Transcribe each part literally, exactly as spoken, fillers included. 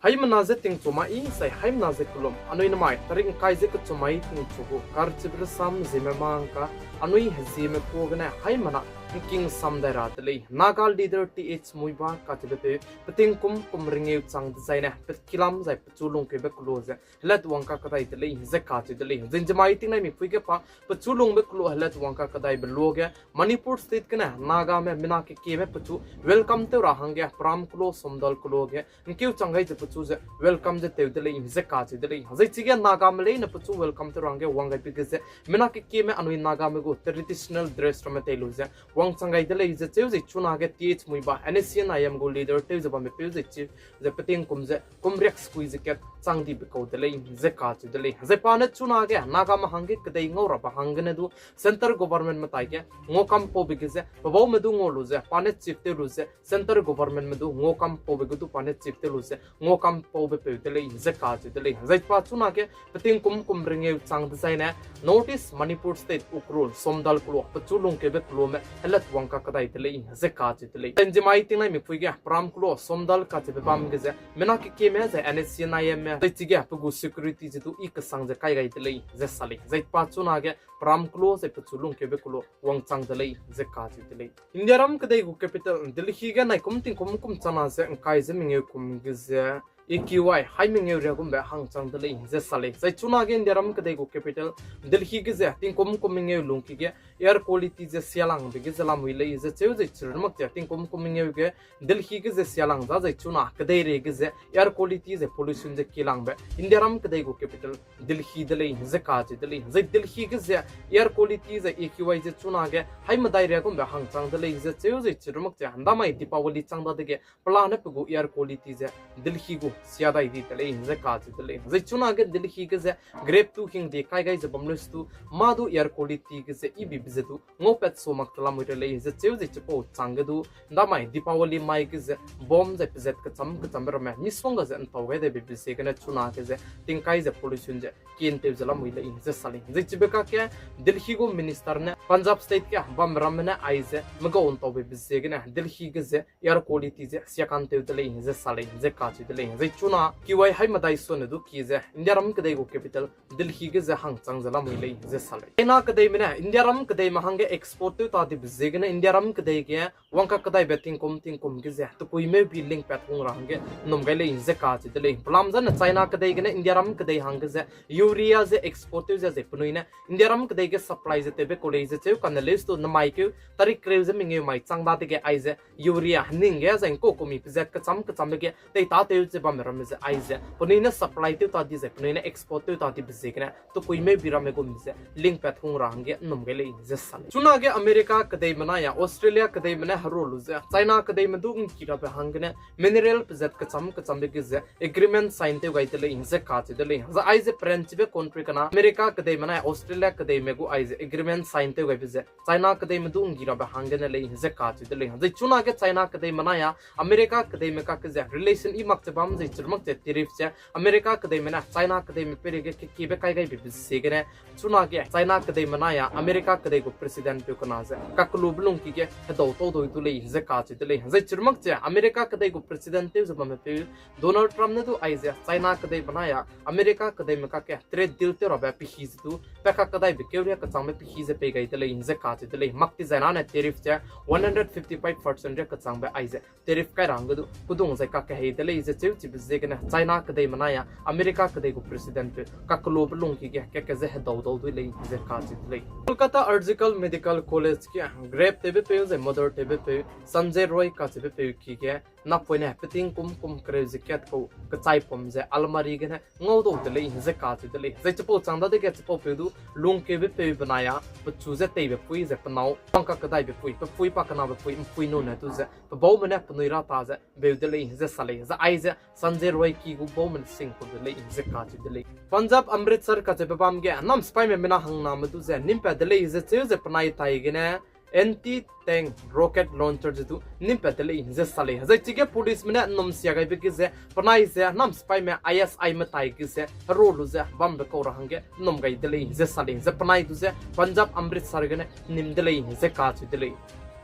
Haimena ze tingchu mai, zai haimena ze kelum, anui namai tarik ngkai ze kechum mai tingchu gu karchibe rasam Zeme mangka, anui Zeme pau gene haimena ngking sam dai ra de lei. Naga leader Th Muivah kacheube peu, peting kum kum rengeu chang dezaine, petkilam zai pechu lungkeube kelo ze helat wangka kedai de lei ze kacheu de lei. Zinjemai tingnai mipui ge pa pechu lungbe kelo helat wangka kedaibe luage, Manipur State gene Nagame mina kekieme pechu welcome tew ra hangge, peram kelo, somdal kelo ge ngkeu chang gai ze pechu ze welcome ze tew de lei ze kacheu de lei. Zai chige Nagame leine pechu welcome tew ra hangge wang gaibe ge ze, mina kekieme anui Nagame gu traditional dress ramme tei lu ze wangchang gai de lei ze cheu zai chunage Th Muivah, NSCN-IM gu leader tew ze bambe peu zai cheu ze peting kum ze kum riak sekui ze kat chang dibe kau de lei ze kacheu de lei. Zai pa ne chunage Nagame hangge kedei ngau rabe hanggene du centre government metai ge ngau kam paube ge ze, pebaume du ngau lu ze, pa ne chief tew lu ze, centre governmentme du ngau kam paube ge du pa ne chief tew lu ze ngau kam paube peu de lei ze kacheu de lei. Zai pa chunage peting kum kum rengeu chang dezaine North East Manipur State Ukhrul, somdal kelo, pechu lungkeube kelome helat wangka kedai de lei ze kacheu de lei. Zinjemai tingnai mipui ge peram kelo, somdal kacheube bam ge ze mina kekieme zai NSCN-IMme zai chige pe gu security ze du i kesang ze kai gai de lei ze sa lei. Zai pa chunage peram kelo zai pechu lungkeube kelo wangchang de lei ze kacheu de lei. Indiaram kedei gu capital Delhi ge naikum tingkum kum chana ze ngkai ze mengeu kum ge ze AQI hai mengeu riagumbe hangchang de lei ze sa lei. Zai chunage Indiaram kedei gu capital Delhi ge ze tingkum kum mengeu lungki ge air quality ze sialangbe ge ze lamui lei ze cheu zai chirmak ze tingkum kum mengeu ge Delhi ge ze sialang za zai chuna kedeirei ge ze air quality ze pollution ze kilangbe Indiaram kedei gu capital Delhi de lei ze kacheu de lei. Zai Delhi ge ze air quality ze AQI ze chunage hai medai riagumbe hangchang de lei ze cheu zai chirmak ze ndamai Deepawali chang dadege pelane pe gu air quality ze Delhi gu sia dai di de lei ze kacheu de lei. Zai chunage Delhi ge ze grape tu hingde kai gai ze bam lei stu, mâ du air quality ge ze ibi be ze du ngaupat su mak te lamui re lei ze cheu zai chipau changge du ndamai Deepawali mai ge ze bomb zai pezat kecham kechambe ramme misongga ze ntau gai daibe be ziegene chunage ze tingkai ze pollution ze kintew ze lamui lei ze sa lei. Zai chibe kakge Delhi gu minister ne Punjab state ge bambe ramme ne aize megau ntaube be ziegene Delhi ge ze air quality ze siakantew de lei ze sa lei ze kacheu de lei. Zai chuna AQI hai medai sone du ki ze Indiaram kedei gu capital Delhi ge ze hangchang ze lamui lei ze sa lei. China kedeime ne Indiaram kedeime hangge export tew ta dibe ziegene Indiaram kedei ge wangka kedaibe tingkum tingkum ge ze tekuimeubi lingpat hung ra hangge nnum gai lei ze kacheu de lei. Pelam zane China kedei gene Indiaram kedei hangge ze urea ze export tew ze ze penui ne Indiaram kedei ge supply ze tewbe kau lei ze cheu kane lei stu namai keu tarik kereu ze mengeu mai chang dadege aize urea hening ge zai ngkau kumi pezat kecham kechambe ge teitatew ze bamme ramme ze aize penui ne supply tew ta di zai penui ne export tew ta dibe ziegene tekuimeubi ramme gum ze lingpat hung ra hangge nnum gai lei ze sa lei. Chunage America kedeime nai a Australia kedeime ne heru lu ze China kedeime du ngki rabe hanggene mineral pezat kecham kechambe ge ze agreement sign tew gai de lei ze kacheu de lei. Zai aize peranchibe country kena America kedeime nai Australia kedeime gu aize agreement sign tew gaibe ze China kedeime du nggi rabe hanggene lei ze kacheu de lei. Zai chunage China kedeime nai a America kedeime kakge ze relation i mak che bam zai chirmak che tariff ze America kedeime ne China kedeime peireige kekiebe kai gaibe be ziegene chunage China kedeime nai a America kedei gu president peu kena ze kakelube lungki ge hedau tau dui du lei ze kacheu de lei. Zai chirmak che America kedei gu president tew ze bamme peu Donald Trump ne du aize China kedeime nai a America kedeime kakge trade deal tew rabe pehi ze du pe kak kedaibe keu ria kechangbe pehi ze pei gai de lei ze kacheu de lei. Mak ti zai nane tariff ze one hundred fifty five percent ria kechangbe aize tariff kai ra hangge du kedung zai kakehei de lei ze cheu chibe ziegene China kedeime nai a America kedei gu president peu kakelube lungki ge keke ze hedau dau dui lei ze kacheu de lei. Kolkata Arziker Medical College ge grape tewbe peu zai murder tewbe peu Sanjay Roy kacheube peu ki ge napoine peting kum kum kereu ze kat kau kechaipum ze almari gene ngau dau de lei ze kacheu de lei. Zai chipau chang dadege chipau peu du lungkeube peu benai a pechu ze teibe pui ze penâu pangka kedaibe pui, pe pui pa kenabe pui, mpui nune du ze pe baume ne penui ra ta ze beu de lei ze sa lei. Zai aize Sanjay Roy ki gu baume sing kau de lei ze kacheu de lei. Punjab Amritsar kacheube bam ge nam sipaime mina hangname du ze nimpat de lei ze cheu ze penai tai gene anti-tank rocket launcher ze du nimpat de lei ze sa lei. Zai chige policeme ne nnum sia gaibe ge ze penai ze nam sipaime ISI metai ge ze heru lu ze bambe kau ra hangge nnum gai de lei ze sa lei. Zai penai du ze Punjab Amritsar gene nim de lei ze kacheu de lei.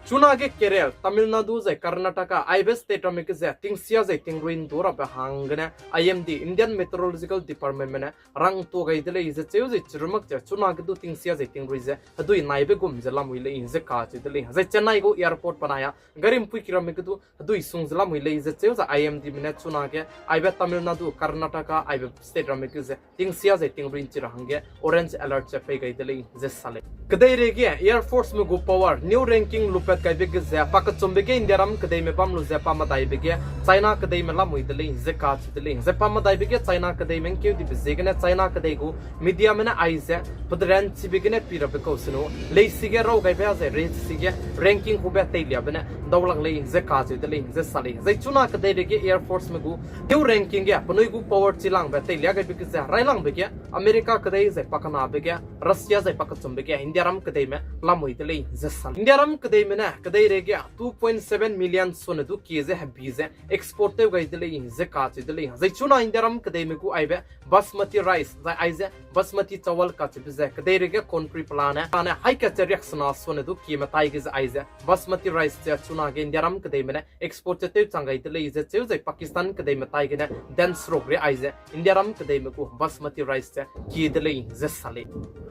Chunage Kerala, Tamil Nadu zai Karnataka aibe state ramme ge ze tingsia zai tingrui ndu rabe hanggene I M D, Indian Meteorological Departmentme ne rangtuâ gai de lei ze cheu ze chirumak ze chunage du tingsia zai tingrui ze hedui naibe gum ze lamui lei ze kacheu de lei. Zai Chennai gu airport benai a gari mpui ki ramme ge du hedui sung ze lamui lei ze cheu ze I M Dme ne chunage aibe Tamil Nadu, Karnataka aibe state ramme ge ze tingsia zai tingrui nchi ra hangge orange alert ze pei gai de lei ze sa lei. Kedeireige Air Forceme gu power new ranking lupat kaibe ge ze pakechumbe ge Indiaram kedeime bam lu ze pamedaibe ge China kedeime lamui de lei ze kacheu de lei. Zai pamedaibe ge China kedeime ngkeu dibe ziegene China kedei gu mediame ne aize pedranchibe gene pi rabe kau senu leisige raw gaibe a zai reisige ranking hube teiliabe ne daulak lei ze kacheu de lei ze sa lei. Zai chuna kedeireige Air Forceme gu new ranking ge penui gu power chilangbe teilia gaibe ge ze railangbe ge America kedei zai pakenabe ge Russia zai pakechumbe ge Indiaram kedeime lamui de lei ze sa lei. Indiaram kedeime ne kedeireige two point seven million sone du kie ze hebi ze export tew gai de lei ze kacheu de lei. Zai chuna Indiaram kedeime gu aibe Basmati rice zai aize Basmati chawal kacheube ze kedeireige country pelane ane haikache riaksena sone du kie metai ge ze aize Basmati rice ze chunage Indiaram kedeime ne export ze tewchang gai de lei ze cheu zai Pakistan kedeime tai gene dan seruk ri aize Indiaram kedeime gu Basmati rice ze kie de lei ze sa lei.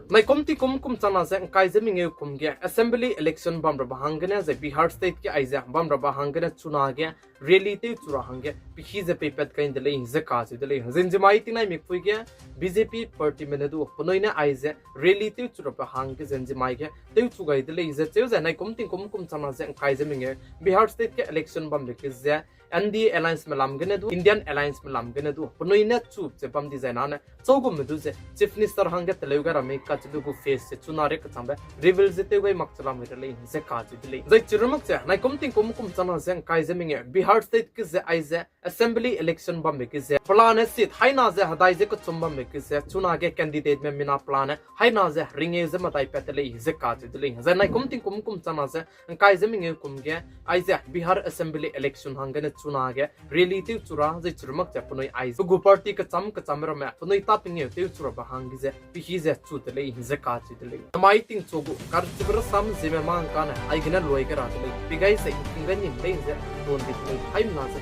Naikum tingkum kum changna ze ngkai ze mengeu kum ge assembly election bam rabe hanggene zai Bihar state ge aize bam rabe hanggene chunage rally tewchu ra hangge pehî ze peipat kai de lei ze kacheu de lei. Zai nzimai tingnai mikpui ge B J P partyme ne du penui ne aize rally tewchu rabe hangge ze nzimai ge tewchu gai de lei ze cheu zai naikum tingkum kum changna ze ngkai ze mengeu Bihar state ge election bambe ge ze N D A allianceme lam gene du, Indian allianceme lam gene du penui ne chu ze bam dizai nane chaugumme du ze Chief Minister hangge teleu gai ra mei kacheube gu face ze chuna ri kechangbe reveal ze tew gai mak che lamui de lei ze kacheu de lei. Zai chirumak ze naikum tingkum kum changna ze ngkai ze mengeu Bihar state ge ze aize assembly election bambe ge ze pelane seat haina ze hedai ze kechum bambe ge ze chunage candidateme mina pelane haina ze ringeu ze medaipat de lei ze kacheu de lei. Zai naikum tingkum kum changna ze ngkai ze mengeu kum ge aize Bihar assembly election hanggene chunage rally tewchu ra zai chirumak ze penui aize pe gu party kecham kecham ramme penui tâ pengeu tewchu rabe hangge ze pehî ze chu de lei ze kacheu de lei. Namai tingchu gu karchibe rasam ziemme mangkane aigene luai ge ra de lei. Pi gai ze ngking gai nim lei ze tun di penui haimena ze